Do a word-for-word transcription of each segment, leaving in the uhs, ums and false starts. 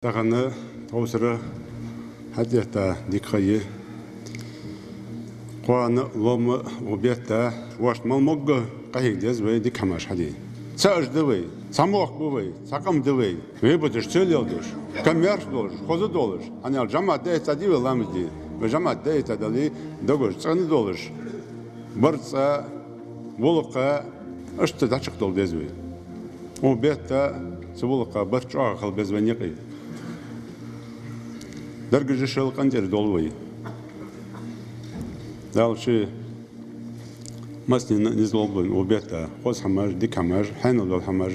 Тахан тховсара хьатӀаэтта дика ха я. Кхоана, ломма, укх бетта вайна мел могга къахьега деза вай дика хӀамаш хьаде. Цхьа уж да вай, цхьа мохк ба вай, цхьа къам да вай. Вай буташ ца леладеш, камаьрша долаш, хоза долаш, хӀана аьлча жамаӀат даийтадаь дий вай ламаз де? Вай жамаӀат даийтадаь дале, дагош цӀена долаш, барзкъа, гӀулакха, иштта дӀачакхдала деза вай. Укх бетта цу гӀулакха барт чӀоагӀа хила беза вайна юкъе. Даргаш шоайла къинтӀера довла вай. Дала ший массанена низ лулба вайна укх бетта хоза хӀамаш, дика хӀамаш, хьаьнал дола хӀамаш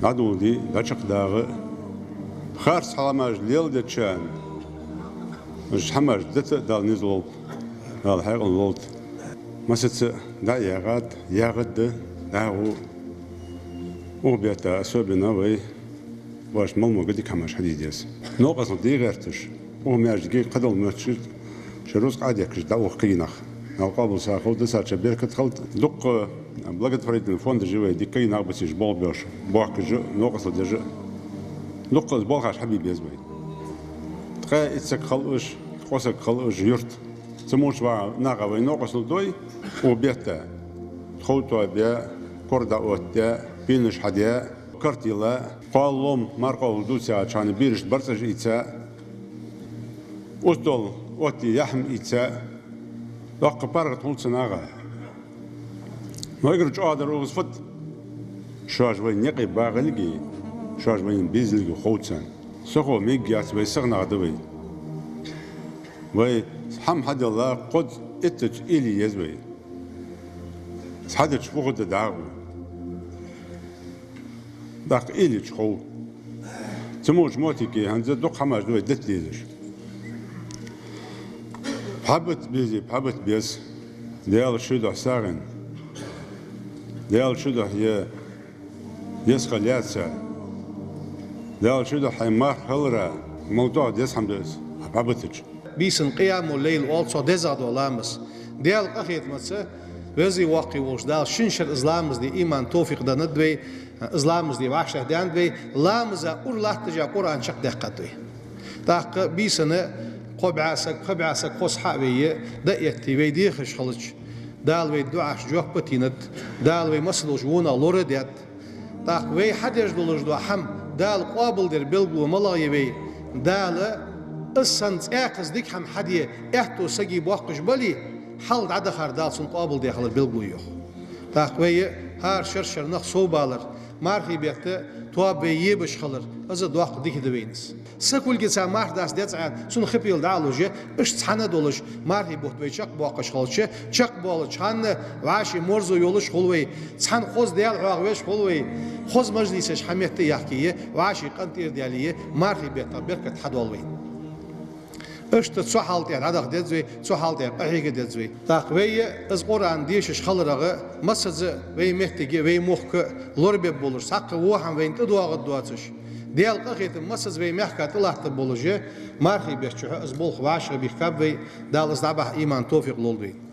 дӀадоладе, дӀачакхдаккха. Харц хӀамаш леладечарна уж хӀамаш дита Дала низ лулба, Дала хьаькъал лолда. Массаза дӀа а яхад, яхад да, дӀахо укх бетта особенно вай вайна мел могга дика хӀамаш хьаде деза. Новкъостал де гӀерташ, укх маьждиге, кхыдолча маьждигашка шоай рузкъа Ӏодехкаш дӀаухаш кагий нах, Дала къоабал сахал да, царна беркат хилда. Дукха благотворительни фондаш я вай, дика кагий нах ба цу чу болх беш, бохкаш а, новкъостал деш а. Дукха из болхаш хьабе беза вай. Ткъаь итт саг хилва уж, ткъо саг хилва уж юрта. Цу моча ваха наха вай новкъостал дой укх бетта. Тхов тоабаь, кор дӀаоттадаь, пенаш хьадаь, карт йилла, кхоана, ломма, марха хӀама дувцача хана берашта барзкъаш ийца, устол оттае яхь-м ийца, доккха паргӀата хул цу наха. Но эггара чӀоагӀдар укхаза фуд? Шоаш вайна юкъе багӀилга, шоаш вайна безилга хов царна. Сихо мегаш яц, вай сиха нах да вай. Вай хӀама хьаделла кхозза, иттазза уйла е еза вай. Цхьадича фу хургда дӀахо? ТӀаккха уйла йича хов. Цу моча моттиге хӀанз дукха хӀамаш да вай дита дезаш. Пхьа бита безе, пхьа бита беза. Даьла ший духьа сагӀийна, Даьла ший духьа е деза хила лаьца, Даьла ший духьа хьай марха хилара мел деза хӀама да из, пхьа битача. Бийсан къиямул-лайл оал цох, дезагӀа дола ламаз. Даьла къахетамца Везеи Воккхеи волча Дала шин шера из ламаз де иман, товфикъ деннад вай, из ламаз де вӀаштӀехьадаьннад вай, ламаза ура латташ а Къуръан чакхдаьккхад вай. ТӀаккха бийсан кхо бӀаь саг, пхи бӀаь саг хоза хьа а вайя, дӀа а этте, вай дехаш хилча, Дала вай дуӀашта жоп а деннад, Дала вай массадолча вонах лора а даьд. ТӀаккха вай хьадеш долаш дола хӀама Дала къоабалдара белгало малагӀа я вай? Дала из санна цхьаккха дика хӀама хьаде аьттув сага боаккхаш бале, хьалха дӀадахар Дала цунна къоабалдаь хилара белгало я йоах. ТӀаккха вай хӀара шера-шера нах совбалар, мархий бетта тоаба вай ебаш хилар, из доккха дика да вайна из. Сакулгица марха дац децӀена, цунна хипил дӀа а луш, иштта цхьана долаш, мархий бутт вай чакхбоаккхаш хилча, чакхбоалача хана вӀаший морзо йолаш хул вай, цхьана хоза Даьла хьоахавеш хул вай, хоза мажлисаш хьаметта а яхкийя, вӀаший къинтӀера даьлийя, мархий беттах беркат хьадоал вайна. Иштта цу хьала тӀа дӀадаха деза вай, цу хьала тӀа къахьега деза вай. ТӀаккха вай из Къуръан дешаш хиларах, массаза вай моттиге, вай мохк лорабергболаш, цхьаккха во хӀама вайна тӀадоагӀаргдоацаш, Даьла къахетам массаза вай мехка тӀалаттаргболаш, мархий бетта чухь из болх вӀашагӀбихкаб вай, Дала из дӀабахьа иман, товфикъ лолда вайна.